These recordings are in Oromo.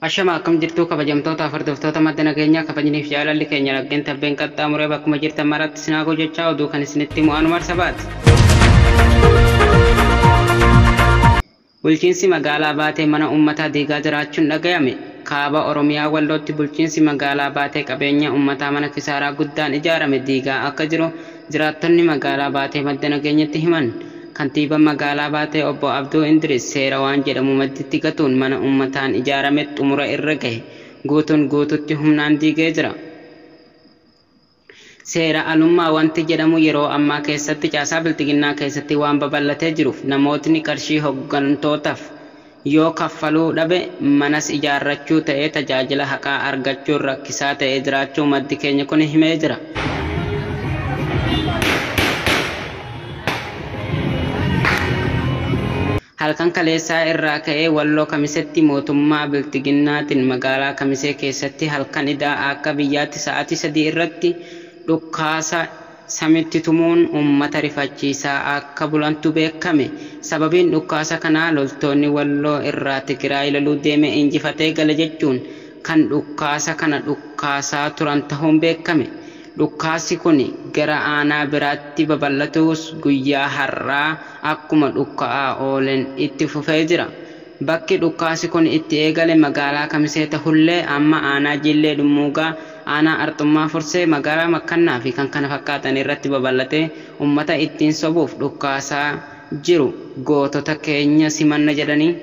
Ashama akkam jirtuu kabajamtoota hordoftoota madda nageenyaa kabajniif jaalalli keenya laggeen tabbeen qaxxaamuree bakkuma jirtan maratti sinaagoo jechaa oduu kan isinitti himu Anwar Sabaati. Bulchiinsi magaalaa Baatee mana uummataa diigaa jiraachuun dhagayame. Kaaba Oromiyaa Wallootti bulchiinsi magaalaa Baatee qabeenya uummataa mana kisaaraa guddaan ijaarame diigaa akka jiru jiraattonni magaalaa Baatee madda nageenyatti himan. Kantiibaan magaalaa Baatee obbo Abduu Indiris seera waan jedhamu madditti gatuun mana uummataan ijaarame xumura irra gahe guutuun guututti humnaan diigee jira. Seera alummaa wanti jedhamu yeroo ammaa keessatti caasaa bilxiginnaa keessatti waan babal'atee jiruuf namootni qarshii hooggantootaaf yoo kaffaluu dhabe manas ijaarrachuu ta'ee tajaajila haqaa argachuun rakkisaa ta'ee jiraachuu maddi keenya kun himee jira. Halkan kaleessaa irraa ka'ee Walloo Kamisetti mootummaa bilxiginnaatiin magaalaa Kamisee keessatti halkan idaa akka biyyaatti sa'aatii 3 irratti dhukkaasa samitti tumuun uummata rifachiisaa akka bulantu beekame. Sababiin dhukkaasa kanaa loltoonni Walloo irraa Tigraay loluu deeme injifatee gale jechuun kan dhukkaasa kana dhukkaasaa turan ta'uun beekame. Dhukkaasi kun gara aanaa biraatti babal'atus guyyaa har'aa akkuma dhukka'aa ooleen itti fufee jira. Bakki dhukkaasi kun itti eegale magaalaa Kamisee ta'ullee amma aanaa Jillee Dhummuugaa, aanaa Arxummaa Fursee, magaalaa Makkannaa fi kan kana fakkaatan irratti babal'atee uummata ittiin sobuuf dhukkaasaa jiru gootota keenya simanna jedhanii.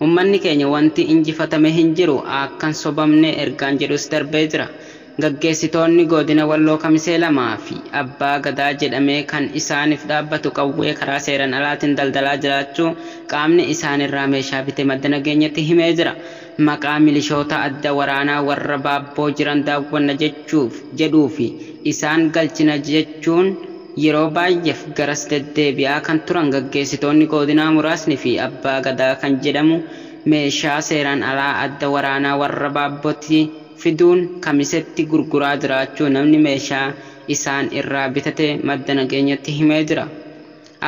Uummanni keenya wanti injifatame hin jiru akkan sobamne ergaan jedhus darbee jira. Gaggeessitoonni godina Walloo Kamisee lamaa fi Abbaa Gadaa jedhamee kan isaaniif dhaabbatu qawwee karaa seeraan alaatiin daldalaa jiraachuu qaamni isaanirraa meeshaa bite madda nageenyatti himee jira. Maqaa milishoota adda waraanaa warra baabboo jiran daawwanna jechuuf jedhuu fi isaan galchina jechuun yeroo baay'eef garas deddeebi'aa kan turan gaggeessitoonni godinaa muraasni fi Abbaa Gadaa kan jedhamu meeshaa seeraan alaa adda waraanaa warra baabbootti fiduun Kamisetti gurguraa jiraachuu namni meeshaa isaan irraa bitate madda nageenyatti himee jira.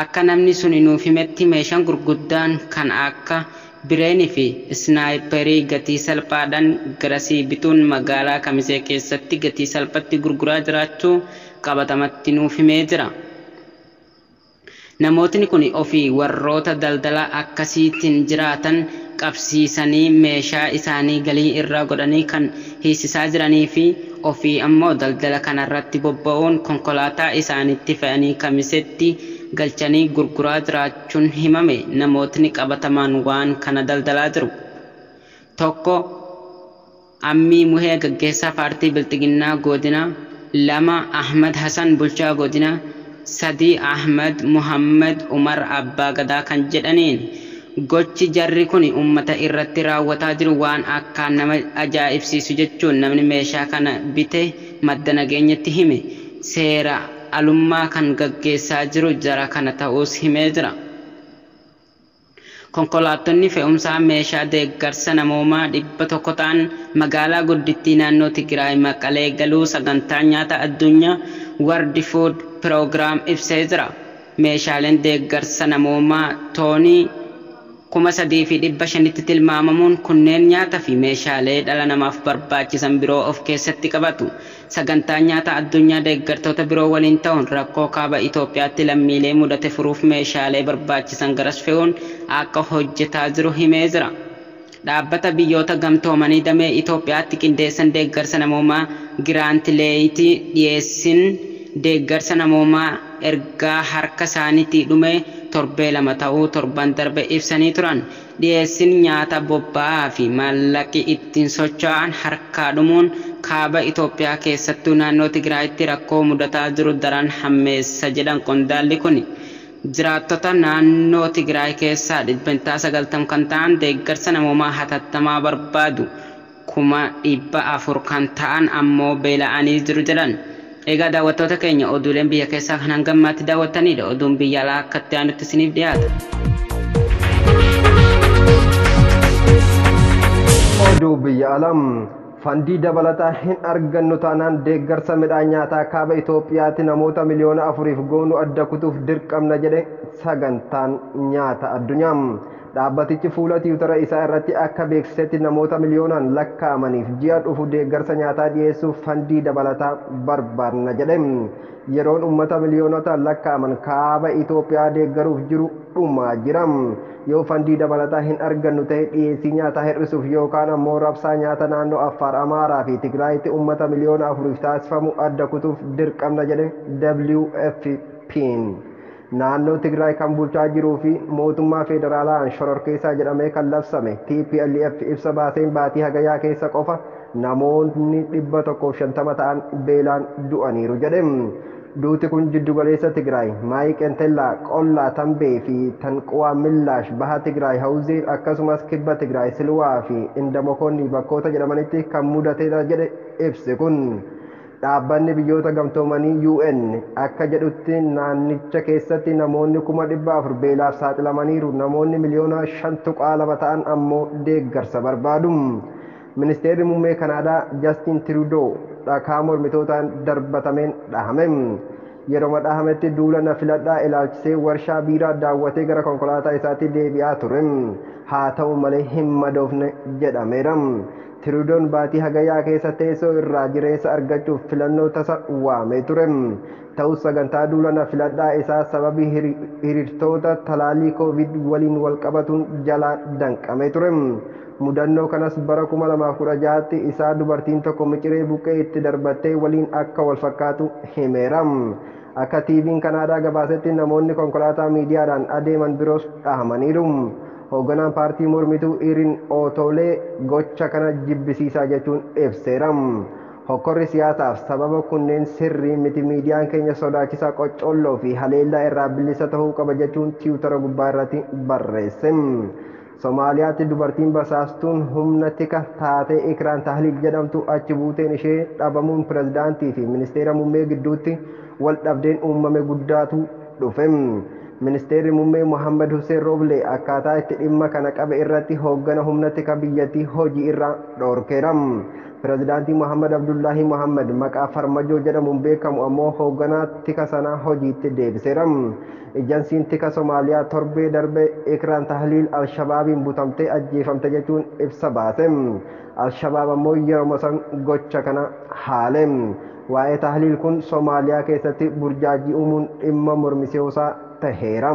Akka namni sun nuuf himetti meeshaan gurguddaan kan akka bireenii fi isnaayiperii gatii salphaadhaan garasii bituun magaalaa Kamisee keessatti gatii salphatti gurguraa jiraachuu qabatamatti nuuf himee jira. Namootni kun ofii warroota daldala akkasiitiin jiraatan qabsiisanii meeshaa isaanii galii irraa godhanii kan hiisisaa jiranii fi ofii ammoo daldala kanarratti bobba'uun konkolaataa isaaniitti fe'anii Kamisetti galchanii gurguraa jiraachuun himame. Namootni qabatamaan waan kana daldalaa jiru. Tokko Ammii Muhee gaggeessaa paartii Bilxiginnaa godina, 2 Ahmad Hassan bulchaa godina, 3 Ahmad Muhammad Umar Abbaa Gadaa kan jedhaniin. Gochi jarri kun uummata irratti raawwataa jiru waan akkaan nama ajaa'ibsiisu jechuun namni meeshaa kana bite madda nageenyatti hime. Seera alummaa kan gaggeessaa jiru jara kana ta'uus himee jira. Konkolaattonni fe'umsaa meeshaa deeggarsa namoomaa 100 ta'an magaalaa guddittii naannoo Tigraay Maqalee galuu sagantaa nyaata addunyaa World Food Program ibsee jira. Meeshaaleen deeggarsa namoomaa toonii 3,500tti tilmaamamuun kunneen nyaata fi meeshaalee dhala namaaf barbaachisan biroo of keessatti qabatu. Sagantaan nyaata addunyaa deeggartoota biroo waliin ta'uun rakkoo kaaba Itoophiyaatti lammiilee mudate furuuf meeshaalee barbaachisan garas fe'uun akka hojjetaa jiru himee jira. Dhaabbata biyyoota gamtoomanii damee Itoophiyaatti qindeessan deeggarsa namoomaa giraantileeyitii dhiyeessin deeggarsa namoomaa ergaa harka isaaniitti dhume torbee 2 ta'uu torban darbe ibsanii turan. Dhiyeessin nyaata bobba'aa fi maallaqi ittiin socho'an harkaa dhumuun kaaba Itoophiyaa keessattuu naannoo Tigraayitti rakkoo mudataa jiru daran hammeessa jedhan qondaalli kun. Jiraattota naannoo Tigraay keessaa 90% kan ta'an deeggarsa namoomaa hatattamaa barbaadu. 400,000 kan ta'an ammoo beela'anii jiru jedhan. Egaa daawwattoota keenya oduuleen biyya keessaa kan hanga ammaatti daawwattanidha. Oduun biyya alaa akka itti aanutti isiniif dhiyaata. Oduu biyya alaa fandii dabalataa hin argannu taanaan deeggarsa midhaan nyaataa kaaba Itoophiyaatti namoota 4 miliyooniif goonu adda kutuuf dirqamna jedhe sagantaan nyaata addunyaa. Dhaabbatichi fuula tiwutara isaa irratti akka beeksisetti namoota miliyoonaan lakkaa'amaniif ji'a dhufu deeggarsa nyaataa dhiyeessuuf fandii dabalataa barbaadna jedhe. Yeroon uummata miliyoonota lakkaa'aman kaaba Itoophiyaa deeggaruuf jiru dhumaa jira. Yoo fandii dabalataa hin argannu ta'e dhiyeessii nyaataa hir'isuuf yookaan ammoo rabsaa nyaata naannoo Affaar, Amaaraa fi Tigraayitti uummata miliyoona 4 taasifamu adda kutuuf dirqamna jedhe WFP'n. Naannoo Tigraay kan bulchaa jiruu fi mootummaa federaalaan shororkeessaa jedhamee kan labsame TPLF ibsa baaseen baatii Hagayyaa keessa qofa namoonni 150 ta'an beelaan du'aniiru jedhe. Duuti kun jiddugaleessa Tigraay, Maayi Qentellaa, Qollaa Tambee fi Tanquwaa Millaash, Baha Tigraay, Hawuzeen akkasumas Kibba Tigraay, Silwaa fi Indamokoonni bakkoota jedhamanitti kan mudatedha jedhe ibsi kun. Dhaabbanni biyyoota gamtoomanii UN akka jedhutti naannicha keessatti namoonni 400,000 beelaaf saaxilamaniiru. Namoonni miliyoona 5.2 ta'an ammoo deeggarsa barbaadu. Ministeerri muummee Kanaadaa Justin Trudeau dhakaa mormitootaan darbatameen dhahame. Yeroo dhahametti duula na filadhaa ilaalchisee warshaa biiraa daawwatee gara konkolaataa isaatti deebi'aa ture. Haa ta'u malee hin madoofne jedhameera. Tiruudoon baatii Hagayyaa keessa teessoo irraa jireessa argachuuf filannoo tasa waamee ture. Ta'us sagantaa duula na filadhaa isaa sababii hiriirtoota talaalii Koovid waliin wal qabatuun jalaa danqamee ture. Mudannoo kanas bara 2016tti isaa dubartiin tokko miciree buqqee itti darbattee waliin akka wal fakkaatu himeera. Akka TV'n Kanaadaa gabaasetti namoonni konkolaataa miidiyaadhaan adeeman biroos dhahamaniiru. Hoogganaan paartii mormituu Irin Ootoolee gocha kana jibbisiisaa jechuun ibseera. Hokkorri siyaasaaf sababa kunneen sirrii miti, miidiyaan keenya sodaachisaa qoccolloo fi haleellaa irraa bilisa ta'uu qaba jechuun tiwutara gubbaa irratti barreesse. Somaaliyaatti dubartiin basaastuun humna tika taatee Ikraan Tahliil jedhamtu achi buuteen ishee dhabamuun pirezidaantii fi ministeera muummee gidduutti wal dhabdeen uumame guddaatu dhufe. Ministeerri muummee Mohammad Hussein Rooblee akkaataa itti dhimma kana qabe irratti hooggana humna tika biyyattii hojii irraa dhorkeera. Pirezidaantii Mohammad Abdullaahi Mohammad maqaa Farmajoo jedhamuun beekamu ammoo hoogganaa tika sanaa hojiitti deebiseera. Ejansiin tika Somaaliyaa torbee darbe Ikraan Tahliil Alshabaabiin butamtee ajjeefamte jechuun ibsa baase. Alshabaab ammoo yeroo san gocha kana haale. Waa'ee Tahliil kun Somaaliyaa keessatti burjaajii uumuun dhimma mormisoosaa taheera.